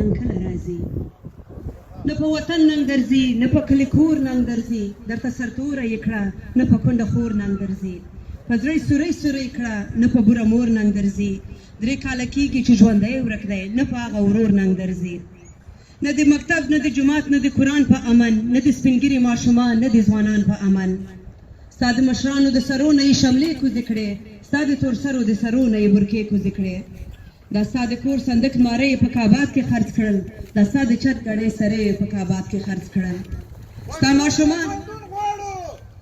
ننګ کله راځي؟ نه په وطن ننګ درځي، نه په کلي کور ننګ درځي، درته سرتوره یې کړه، نه په کونډه خور ننګ درځي، په زړه یې سوری سوری کړه، نه په بوره مور ننګ درځي، 3 کاله کېږي چې ژوندی ورک دی، نه په هغه ورور ننګ درځي. نه د مکتب، نه د جومات، نه د قرآن په امن، نه د سپینږیري ماشومان، نه د ځوانان په امن. ستا د مشرانو د سرو نه یې شملې کوزې کړې، ستا د تورسرو د سرو نه یې برکې کوزې کړې. دا ستا د کور صندوق ماره یې په کابات کې خرڅ کړل، دا ستا د چت ګړۍ سرې یې په کابات کې خرڅ کړل. ستا ماشومان ژوندون غواړو،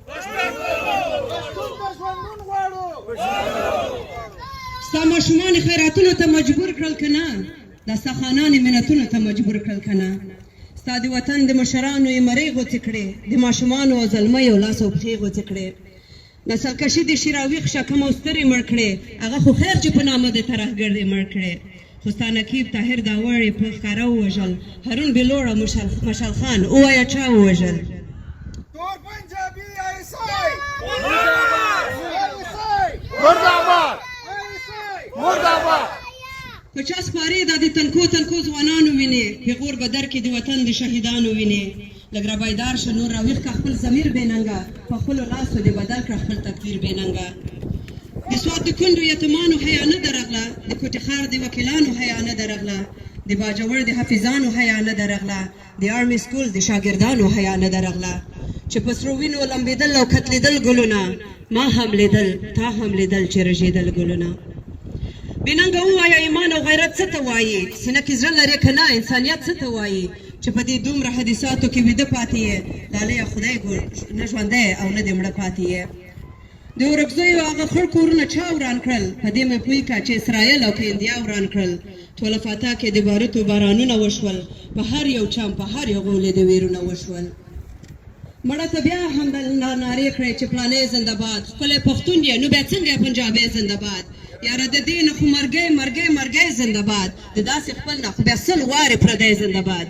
پښتون ته ژوندون غواړو. ستا ماشومان یې خیراتونو ته مجبور کړل که نه؟ دا ستا خانان یې منتونو ته مجبور کړل که نه؟ ستا د وطن د مشرانو یې مرۍ غوڅې کړې، د ماشومانو او زلمیو لاس او پښې غوڅې کړې. نسل کشي دې شي، راویښ شه، کوم او سترې مړ کړې، هغه خو خیر چې په نامه د ترهګر دې مړ کړې. خو ستا نقیب طاهر داوړ یې په ښکاره ووژل، هارون بلوړ او مشال خان ووایه چا ووژل؟ تور پنجابي آی اس آی، آی اس آی، مرداباد. آی اس آی. مرداباد. په چا سپارې دا د تنکو تنکو ځوانانو وینې، پیغور به درکې د وطن د شهیدانو وینې. لږ را بیدار شه، نور راویښ که خپل ضمیر بې ننګه، په خپلو لاسو دې بدل کړه خپل تقدیر بې ننګه. د سوات د کونډو یتیمانو حیا نه درغله، د کوټې ښار د وکیلانو حیا نه درغله، د باجوړ د حافظانو حیا نه درغله، د آرمي سکول د شاګردانو حیا نه درغله، چې په سرو وینو لمبېدل او کتلېدل ګلونه، ما هم لیدل، تا هم لیدل چې رژېدل ګلونه. بېننګه ووایه، ایمان او غیرت څه ته وایي؟ سینه کې زړه لرې که نه؟ انسانیت څه ته وایي، چې په دې دومره حادثاتو کې ویده پاتې یې؟ لالیه خدای ګور، نه ژوندی او نه دې مړه پاتې یې. د اورکزیو هغه خړ کورونه چا وران کړل؟ په دې مې پوه که چې اسرائیل او که اندیا وران کړل؟ ټوله فاټا کې د باروتو بارانونه وشول، په هر یو چم، په هر یو غولې د ویرونه وشول. مړه ته بیا هم د نارې کړې چې پلانې زنده باد، ښکلی پښتون یې، نو بیا څنګه پنجابی زنده باد؟ یاره د دې نه خو مرګی مرګی مرګی زنده باد، د داسې خپل نه خو بیا 100 وارې پردی زنده باد.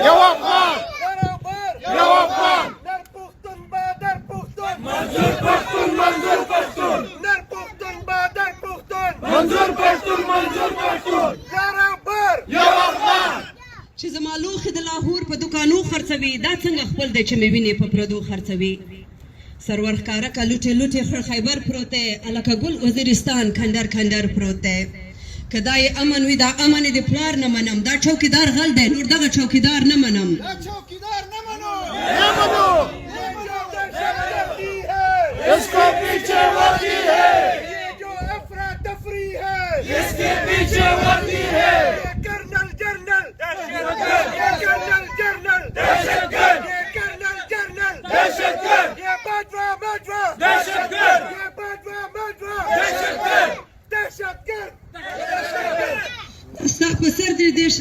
یو افغان. یو افغان. نر پښتون بادر پښتون. منظور پښتون، منظور پښتون. نر پښتون بادر پښتون. منظور پښتون، منظور پښتون. لر او بر. یو افغان. چې زما لوښي د لاهور په دوکانو خرڅوي، دا څنګه خپل دی چې مې وینې په پردو خرڅوي؟ سرور ښکاره که، لوټې لوټې خړ خیبر پروت دی، الکه ګل وزیرستان کنډر کنډر پروت دی. که دا یې امن وي، دا امن یې د پلار نه منم. دا چوکیدار غل دی، نور دغه چوکیدار نه منم. دا چوکیدار نه منو. نه منو. یہ جو دہشت گردی ہے، اس کو پیچھے وردی ہے. یہ جو افرا تفری ہے، اس کے پیچھے وردی ہے. یہ کرنل جنرل، یہ کرنل جنرل، دہشت گرد. یہ کرنل جنرل، دہشت گرد. یہ باجوہ باجوہ، دہشت گرد. یہ باجوہ باجوہ، دہشت گرد. دہشت گرد. ستا په سر 33،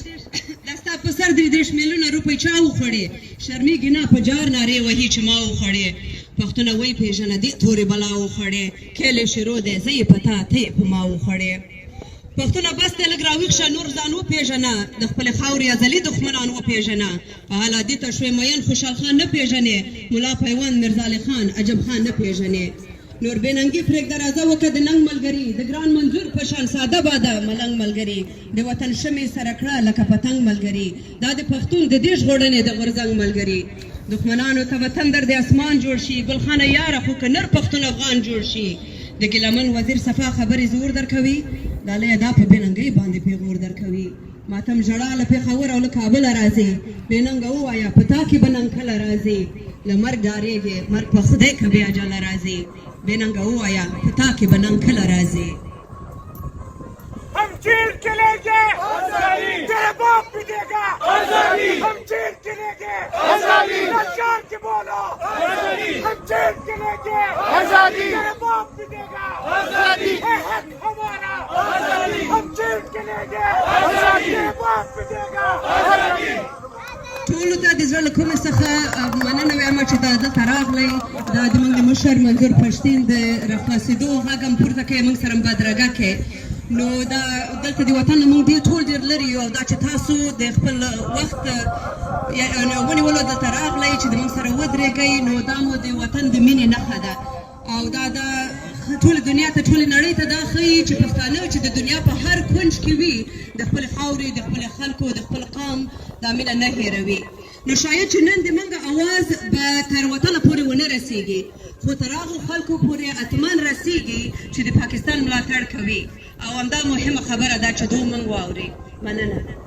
دا ستا په سر 33 میلیونه روپۍ چا وخوړې؟ شرمېږي نه، په جار نارې وهي چې ما وخوړې. پښتونه وی پېژنه، دې تورې بلا وخوړې. کیلې شروع دی، زه یې په تا، ته یې په ما وخوړې. پښتونه بس دی، لږ راویښ شه، نور ځان وپېژنه، د خپلې خاورې ازلي دښمنان وپېژنه. په حالادي ته شوې میین، خوشحال خان نه پېژنې، ملا پیوند، میرزا علي خان، عجب خان نه پېژنې. نور بې ننګي پرېږده، راځه وکه د ننګ ملګري، د ګران منظور په شان ساده باده ملنګ ملګري. د وطن شمې سره کړه لکه پتنګ ملګري، دا د پښتون د دې ژغورنې د غورځنګ ملګري. دښمنانو ته به تندر د اسمان جوړ شي، ګلخانه یاره، خو که نر پښتون افغان جوړ شي. د ګیلمن وزیر صفا خبرې زور درکوي، لالیه دا په بې ننګۍ باندې پیغور درکوي. ماتم ژړا له پېښور او له کابله راځي، بې ننګه ووایه، په تا کې به ننګ کله راځي؟ له مرګ ډارېږې، مرګ په خدای که بې اجله راځي. بې ننګه ووایه، په تا کې به ننګ کله راځي؟ हम चीर के लेंगे، आजादी. तेरे बाप भी देगा. आजादी. हम चीर के लेंगे. आजादी. ललकार के बोलो. आजादी. हम चीर के लेंगे. आजादी. तेरे बाप भी देगा. आजादी. है हक हमारा. आजादी. हम चीर के लेंगे. आजादी. तेरे बाप भी देगा. आजादी. ټولو ته د زړه له کومې څخه مننه وایم چې دا دلته راغلی، دا د موږ د مشر منظور پښتین د راخلاصېدو غږ هم پورته کوي، موږ سره بدرګه کوي. نو دا دلته د وطن نه موږ ډېر ټول ډېر لرې یو، او دا چې تاسو د خپل وخت ونیولو، دلته راغلی چې د موږ سره ودرېږئ، نو دا مو د وطن د مینې نښه ده. او دا دا ټول دنیا ته، ټول نړۍ ته دا ښیي چې پښتانه چې د دنیا په هر کونج کې وي، د خپل خاورې، د خپل خلکو، د خپل قام دا مینه نه هېروي. نو شاید چې نن د موږ اواز به تر وطنه پورې ونه رسیږي، خو تر هغو خلکو پورې حتما رسیږي چې د پاکستان ملاتړ کوي، او همدا مهمه خبره ده چې دوی موږ واوري. مننه.